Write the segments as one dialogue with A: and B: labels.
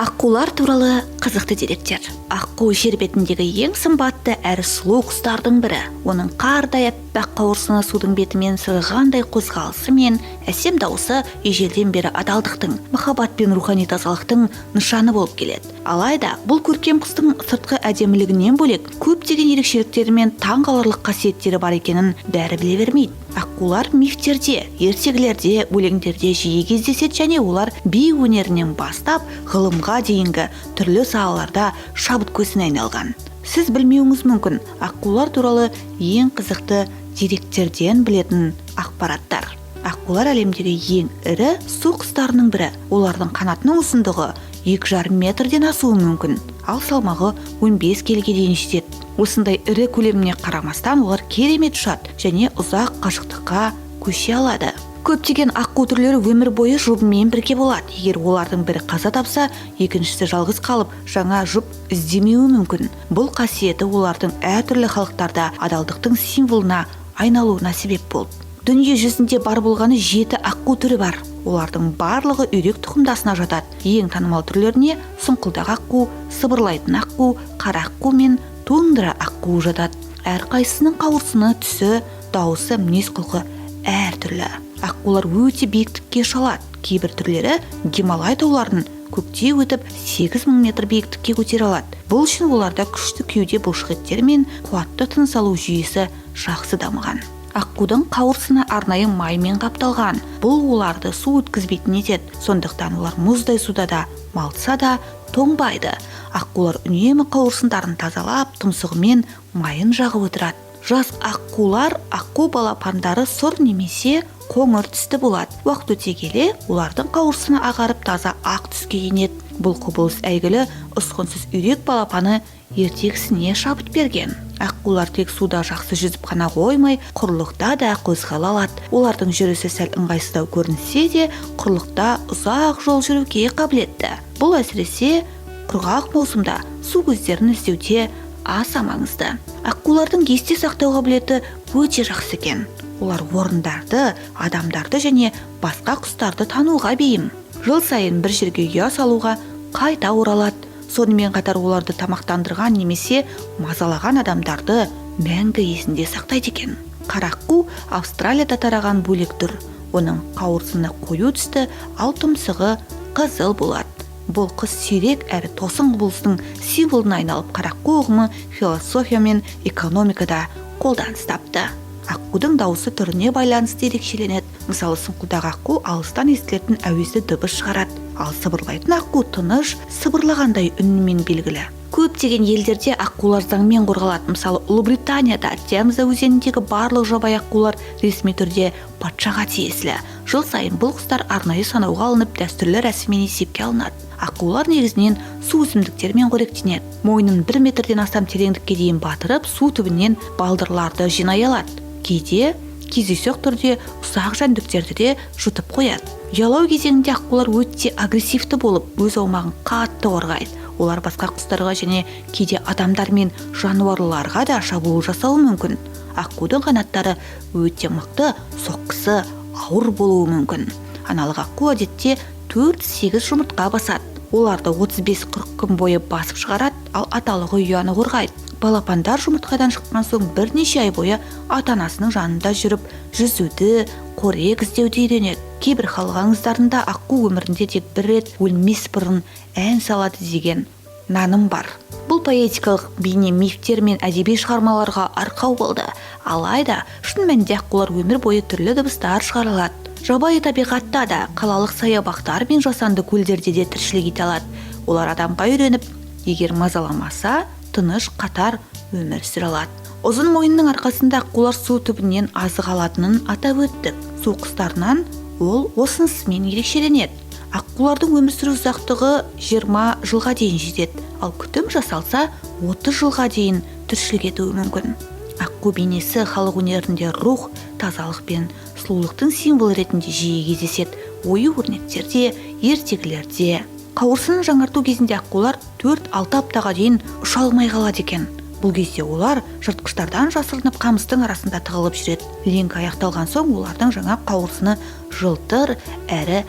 A: Аққулар туралы қызықты деректер. Аққу — жер бетіндегі ең сымбатты әрі сұлу құстардың бірі. Оның қардай аппақ қауырсыны судың бетімен сырғығандай қозғалысы мен әсем дауысы ежелден бері адалдықтың, махаббат пен рухани тазалықтың нышаны болып келеді. Алайда бұл көркем құстың сыртқы әдемілігінен бөлек көптеген ерекшеліктері мен таңғаларлық қасиеттері бар екенін бәрі біле бермейді. Аққулар мифтерде, ертегілерде, өлеңдерде жиі кездеседі және олар би өнерінен бастап ғылымға дейінгі түрлі салаларда шабыт көзіне айналған. Сіз білмеуіңіз мүмкін аққулар туралы ең қызықты деректерден білетін ақпараттар. Аққулар — әлемдегі ең ірі су құстарының бірі. Олардың қанатының ұзындығы 2,5 метрден асуы мүмкін, ал салмағы 15 келіге дейін жетеді. Осындай ірі көлеміне қарамастан, олар керемет ұшады және ұзақ қашықтыққа көше алады. Көптеген аққу түрлері өмір бойы жұбымен бірге болады. Егер олардың бірі қаза тапса, екіншісі жалғыз қалып, жаңа жұп іздемеуі мүмкін. Бұл қасиеті олардың әртүрлі халықтарда адалдықтың символына айналуына себеп болды. Дүние жүзінде бар болғаны жеті аққу түрі бар. Олардың барлығы үйрек тұқымдасына жатады. Ең танымал түрлеріне сұңқылдақ аққу, сыбырлайтын аққу, қара аққу мен тундра аққуы жатады. Әрқайсысының қауырсыны, түсі, дауысы, мінез құлқы әртүрлі. Аққулар өте биіктікке ұша алады. Кейбір түрлері Гималай тауларын көктей өтіп, 8000 метр биіктікке көтере алады. Бұл үшін оларда күшті кеуде бұлшықеттері мен қуатты тыныс алу жүйесі жақсы дамыған. Аққудың қауырсыны арнайы маймен қапталған. Бұл оларды су өткізбейтін етеді. Сондықтан олар мұздай суда да малтса да, тоңбайды. Аққулар үнемі қауырсындарын тазалап, тұмсығымен майын жағып отырады. Жас аққулар, аққу балапандары сұр немесе қоңыр түсті болады. Уақыт өте келе олардың қауырсыны ағарып, таза ақ түске енеді. Бұл құбылыс әйгілі «Ұсқынсыз үйрек балапаны» ертегісіне шабыт берген. Аққулар тек суда жақсы жүзіп қана қоймай, құрлықта да қозғала алады. Олардың жүрісі сәл ыңғайсыздау көрінсе де, құрлықта ұзақ жол жүруге қабілетті. Бұл әсіресе құрғақ маусымда су көздерін іздеуде аса маңызды. Аққулардың есте сақтау қабілеті өте жақсы екен. Олар орындарды, адамдарды және басқа құстарды тануға бейім. Жыл сайын бір жерге ұя салуға қайта оралады. Сонымен қатар оларды тамақтандырған немесе мазалаған адамдарды мәңгі есінде сақтайды екен. Қара аққу Австралияда тараған бөлек түр. Оның қауырсыны қою түсті, ал тұмсығы қызыл болады. Бұл құс сирек әрі тосын құбылыстың символына айналып, қара аққу ұғымы философия мен экономикада қолданыс тапты. Аққудың дауысы түріне байланысты ерекшеленеді. Мысалы, сұңқылдақ аққу алыстан естілетін әуезді дыбыс шығарады, ал сыбырлайтын аққу тыныш сыбырлағандай үнімен белгілі. Көптеген елдерде аққулар заңмен қорғалады. Мысалы, Ұлыбританияда Темза өзеніндегі барлық жабайы аққулар ресми түрде патшаға тиесілі. Жыл сайын бұл құстар арнайы санауға алынып, дәстүрлі рәсіммен есепке алынады. Аққулар негізінен су өсімдіктерімен қоректенеді. Мойнын 1 метрден астам тереңдікке дейін батырып, су түбінен балдырларды жинай алады. Кейде кездейсоқ түрде ұсақ жәндіктерді де жұтып қояды. Ұялау кезеңінде аққулар өте агрессивті болып, өз аумағын қатты қорғайды. Олар басқа құстарға және кейде адамдар мен жануарларға да шабуыл жасауы мүмкін. Аққудың қанаттары өте мықты, соққысы ауыр болуы мүмкін. Аналық аққу әдетте 4-8 жұмыртқа басады. Оларды 35-40 күн бойы басып шығарады, ал аталығы ұяны қорғайды. Балапандар жұмыртқадан шыққан соң бірнеше ай бойы ата анасының жанында жүріп, жүзуді, қорек іздеуді үйренеді. Кейбір халық аңыздарында аққу өмірінде тек бір рет өлмес бұрын ән салады деген наным бар. Бұл поэтикалық бейне мифтер мен әдеби шығармаларға арқау болды. Алайда шын мәнінде аққулар өмір бойы түрлі дыбыстар шығара алады. Жабайы табиғатта да, қалалық саябақтар мен жасанды көлдерде де тіршілік ете алады. Олар адамға үйреніп, егер мазаламаса, тыныш қатар өмір сүре алады. Ұзын мойнының арқасында аққулар су түбінен азық алатынын атап өттік. Су құстарынан ол осынысымен ерекшеленеді. Аққулардың өмір сүру ұзақтығы 20 жылға дейін жетеді, ал күтім жасалса, 30 жылға дейін тіршілік етуі мүмкін. Аққу бейнесі халық өнерінде рух, тазалық пен сұлулықтың символы ретінде жиі кездеседі: ою өрнектерде, ертегілерде. Қауырсынын жаңарту кезінде аққулар 4-6 аптаға дейін ұша алмай қалады екен. Бұл кезде олар жыртқыштардан жасырынып, қамыстың арасында тығылып жүреді. Линька аяқталған соң олардың жаңа қауырсыны жылтыр әрі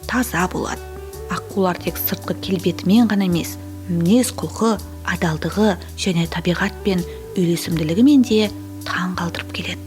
A: таза болады. Аққулар тек сыртқы келбетімен ғана емес, мінез құлқы, адалдығы және табиғатпен үйлесімділігімен де таң қалдырып келеді.